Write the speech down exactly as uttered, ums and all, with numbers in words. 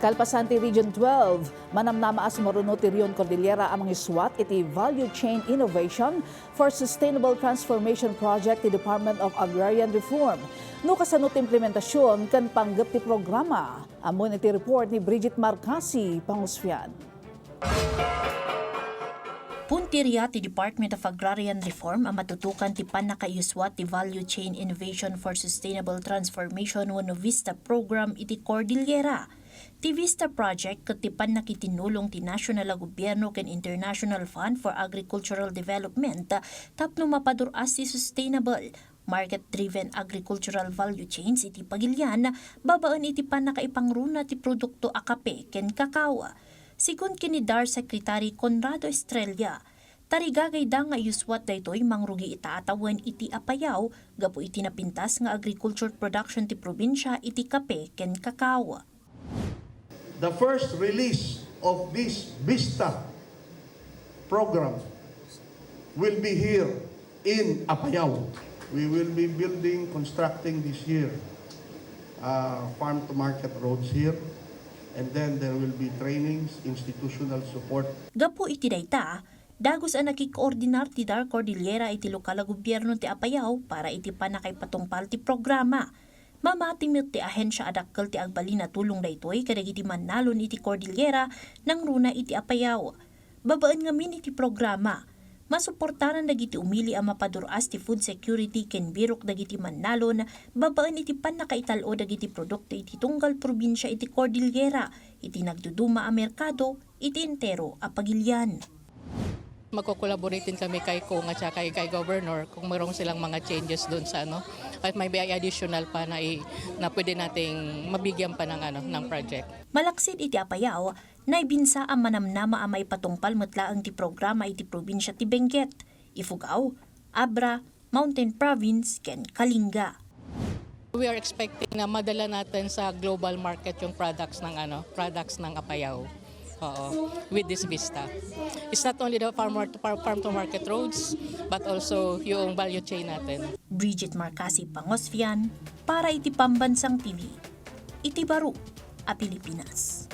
Kalpasan ti Region twelve, manamnama a sumaruno ti Rion Cordillera a mangiswat iti Value Chain Innovation for Sustainable Transformation Project ti Department of Agrarian Reform. No kasano ti implementasion ken panggep ti programa? Ammon iti report ni Bridget Marcasi Pangusfian. Puntirya ti Department of Agrarian Reform a matutukan ti pannakaiyuswat ti Value Chain Innovation for Sustainable Transformation wenno VISTA program iti Cordillera. Ti VISTA project ket ti pannakitinnulong ti national a gobierno ken International Fund for Agricultural Development tapno mapadur-as ti sustainable, market-driven agricultural value chains iti pagilian babaen iti pannakaipangruna ti produkto a kape ken kakao. Sigun ken ni DAR Secretary Conrado Estrella, tarigagayda nga iyuswat daytoy mangrugi ita a tawen iti Apayao gapu iti napintas nga agriculture production ti probinsia iti kape ken kakao. The first release of this VISTA program will be here in Apayao. We will be building, constructing this year, uh, farm to market roads here, and then there will be trainings, institutional support. Gapu iti dayta, dagus a nakikoordinar ti DAR Cordillera iti lokal a gobierno ti Apayao para iti pannakaipatungpal ti programa. Mamati met ti ahensia a dakkel ti agbalin a tulong daytoy kadagiti mannalon iti Cordillera nangruna iti Apayao. Babaen ngamin iti programa, masuportaran dagiti umili a mapadur-as ti food security ken birok dagiti mannalon babaen iti pannakaital-o dagiti produkto iti tunggal probinsia iti Cordillera iti nagduduma a merkado iti entero a pagilian. Magko-collaborating kami kay Kong at saka kay Governor kung mayroong silang mga changes doon sa ano, at may additional pa na, i, na pwede nating mabigyan pa ng ano, ng project. Malaksid iti Apayao, naibinsa a manamnama a maipatungpal met laeng ti programa iti probinsia ti Benguet, Ifugao, Abra, Mountain Province ken Kalinga. We are expecting na madala natin sa global market yung products ng ano, products ng Apayao. Oo, with this VISTA. It's not only the farm, farm to market roads, but also yung value chain natin. Bridget Marcasi Pangosfian para iti Pambansang T V, iti baro a Pilipinas.